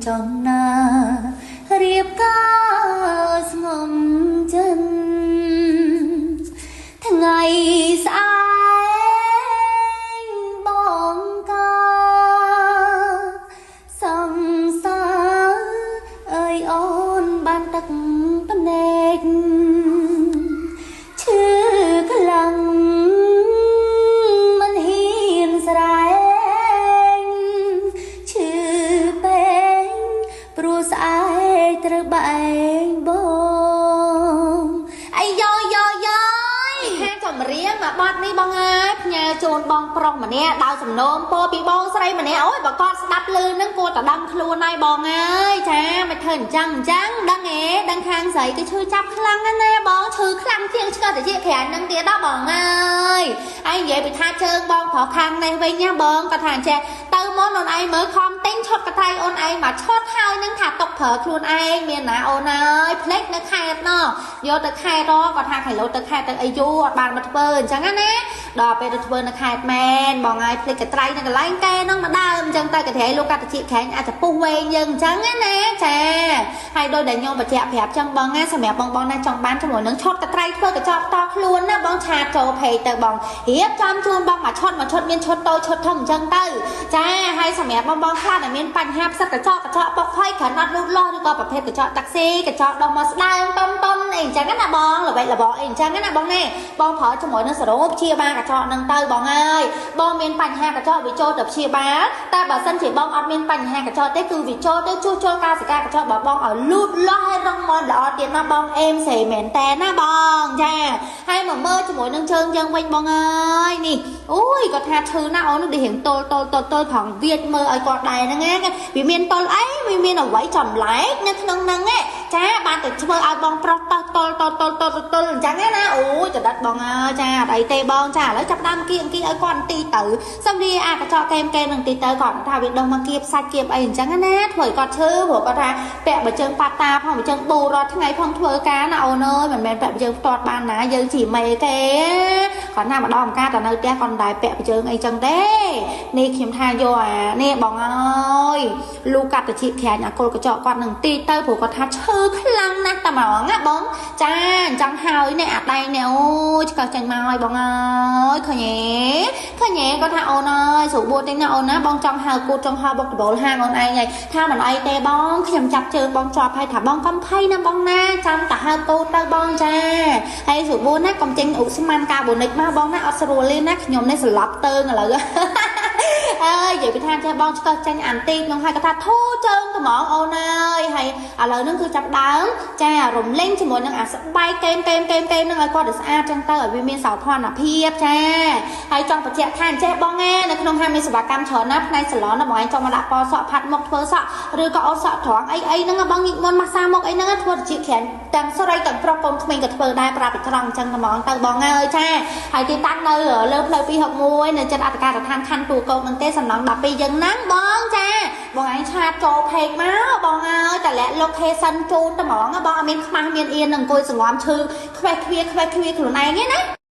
ចង់ណារៀបការស្ងំចិនថ្ងៃស្អែកបងកាសង្សារអើយអូនបានទឹកភ្នែកឈឺខ្លាំងមិនហ៊ានស្រែកឈឺពេកព្រោះស្អែកត្រូវបែកបងអាយយយយ ខាចម្រៀងមកបត់នេះបងអើយផ្ញើជូនបងប្រុសម្នាក់ដោយសំណូមពរពីបងស្រីម្នាក់អូយបើគាត់ស្ដាប់ឮនឹងគួរតែដឹងខ្លួនហើយបងអើយចាមិនធ្វើអញ្ចឹងអញ្ចឹងដឹងឯដឹងខាងស្រីគឺឈឺចាប់ខ្លាំងណាស់ណាបងឈឺខ្លាំងជាងឆ្កឹះតិចក្រាញនឹងទៀតដល់បងអើយហើយនិយាយពីថាជើងបងប្រុសខាងនេះវិញណាបងគាត់ថាអញ្ចេះទៅមុនអូនឯងមើលខំទិញឈុតកថៃអូនឯងមកឈុតហើយនឹងថាຕົកប្រើខ្លួនឯងមានណាអូនអើយភ្លេចនៅខេតណោះយកទៅខេតគាត់ថាខៃឡូទៅខេតទៅអីយូរអត់បានមកធ្វើអញ្ចឹងណាដល់ពេលទៅធ្វើនៅខេតមែនបងអើយភ្លេចកត្រៃនៅកន្លែងកែហ្នឹងមកដើមអញ្ចឹងទៅកត្រៃលោកកតជាក្រែងអាចจะពុះវែងយើងអញ្ចឹងណាចាហើយដោយដែលខ្ញុំបញ្ជាក់ប្រាប់ចឹងបងណាសម្រាប់បងបងណាចង់បានជាមួយនឹងឈុតកត្រៃធ្វើកញ្ចក់តខ្លួនណាបងឆាតចូលពេកទៅបងរៀបចំជូនបងមួយឈុតមួយឈុតមានឈុតតូចឈុតធំអញ្ចឹងទៅចាហើយសម្រាប់បងបងខ្លះដែលមានបញ្ហាផ្សិតកញ្ចក់កញ្ចក់ពុកផុយគ្រាន់អត់លូតលាស់ឬក៏ប្រភេទកញ្ចក់តាក់ស៊ីកញ្ចក់ដុំមកស្ដើងតុំតុំអីអញ្ចឹងណាបងល្បិចល្បអីអញ្ចឹងណាបងណាបងប្រើជាមួយនឹងសរោព្យាបាលកញ្ចក់នឹងទៅបងអើយបងមានបញ្ហាកញ្ចក់វាចូលទៅព្យាបាលតែបើសិនជាបងអត់មានបញ្ហាកញ្ចក់ទេគឺវាចូលទៅជួសជុលកាសិកាកញ្ចក់របស់បងឲ្យលូតលាស់ឲ្យរឹងមាំល្អទៀតណាបងអេមស្រីមែនតើណាបងចាហើយមកមើលជាមួយនឹងជើងយើងវិញបងអើយនេះអូយគាត់ថាឈឺណាស់អូននោះដូចរៀងទល់ទល់ទល់ទល់ផងវាចមើលឲ្យគាត់ដែរហ្នឹងណាវាមានទល់អីវាមានអ្វីចម្លែកនៅក្នុងហ្នឹងចាបានតែធ្វើឲ្យបងប្រុសតោះទល់ទល់ទល់ទល់ទល់អញ្ចឹងណាអូយចដិតបងអើយចាអត់អីទេបងចាឥឡូវចាប់ដើមគៀអង្គីឲ្យគាត់បន្ទីទៅសំរាអាកញ្ចក់កែមកែនឹងទីទៅគាត់ថាវាដុះមកគៀបសាច់គៀបអីអញ្ចឹងណាធ្វើឲ្យគាត់ឈឺព្រោះគាត់ថាពាក់បើជើងប៉ាតាផងបើជើងប៊ូរាល់ថ្ងៃផងធ្វើការណាអូនអើយមិនមែនពាក់បើជើងផ្ទាត់បានណាយើងជាមេទេគាត់ណាម្ដងម្កាលតែនៅផ្ទះគាត់មិនដែលពាក់បើជើងអីចឹងទេនេះខ្ញុំថាយកអានេះបងអើយលូកាត់តិចក្រាញអាគល់កញ្ចក់គាត់នឹងទីទៅព្រោះគាត់ថាឈឺខ្លាំងណាស់តែហ្មងណាបងចាអញ្ចឹងហើយនេះអាដៃនេះអូយឆ្កឹះចេញមកហើយបងអើយឃើញទេឃើញទេគាត់ថាអូនអើយស្រួលបួតទេណាអូនណាបងចង់ហៅគូតចង់ហៅបុកដបូលហាងអូនឯងហើយថាមិនអីទេបងខ្ញុំចាប់ជើងបងជាប់ហើយថាបងកំភៃណាបងណាចាំតែហៅគូតទៅបងចាហើយស្រួលបួតណាកុំចេញឧស្ម័នកាបូនិកមកបងណាអត់ស្រួលទេណាខ្ញុំនេះស្លាប់តើងឥឡូវអើយនិយាយពីថាចេះបងឆ្កឹះចេញអានទីនោះហើយគាត់ថាធូរជើងត្មងអូនអើយហើយឥឡូវហ្នឹងគឺចាប់ដើមចារំលែងជាមួយនឹងអាស្បែកកេមកេមកេមកេហ្នឹងឲ្យគាត់ទៅស្អាតចឹងទៅឲ្យវាមានសោភ័ណភាពចាហើយចង់បញ្ជាក់ថាអញ្ចេះបងឯងនៅក្នុងហាងមានសេវាកម្មច្រើនណាស់ផ្នែកសាឡនណាបងឯងចង់មកដាក់ពណ៌សក់ផាត់មុខធ្វើសក់ឬក៏អូសក់ត្រង់អីអីហ្នឹងបងញិចមុនម៉ាសាមុខអីហ្នឹងធ្វើជាក្រានទាំងស្រីទាំងប្រុសកូនក្មេងក៏ធ្វើដែរប្រាប់ពីត្រង់អញ្ចឹងត្មងទៅបងអើយចាហើយទីតាំងនៅលើផ្លូវ261នៅចិត្តអត្តការដ្ឋានខណ្ឌទួលគោកហ្នឹងទេសំណង12យើងហ្នឹងបងចាបងឯងឆាតចូលពេកមកបងអើយតម្លាក់ location ជូនត្មងបងអត់មានខ្មាស់មានអៀននឹងអង្គុយសង្ងំឈឺខ្វេះខ្វៀខ្វេះខ្វៀខ្លួនឯងទេណា។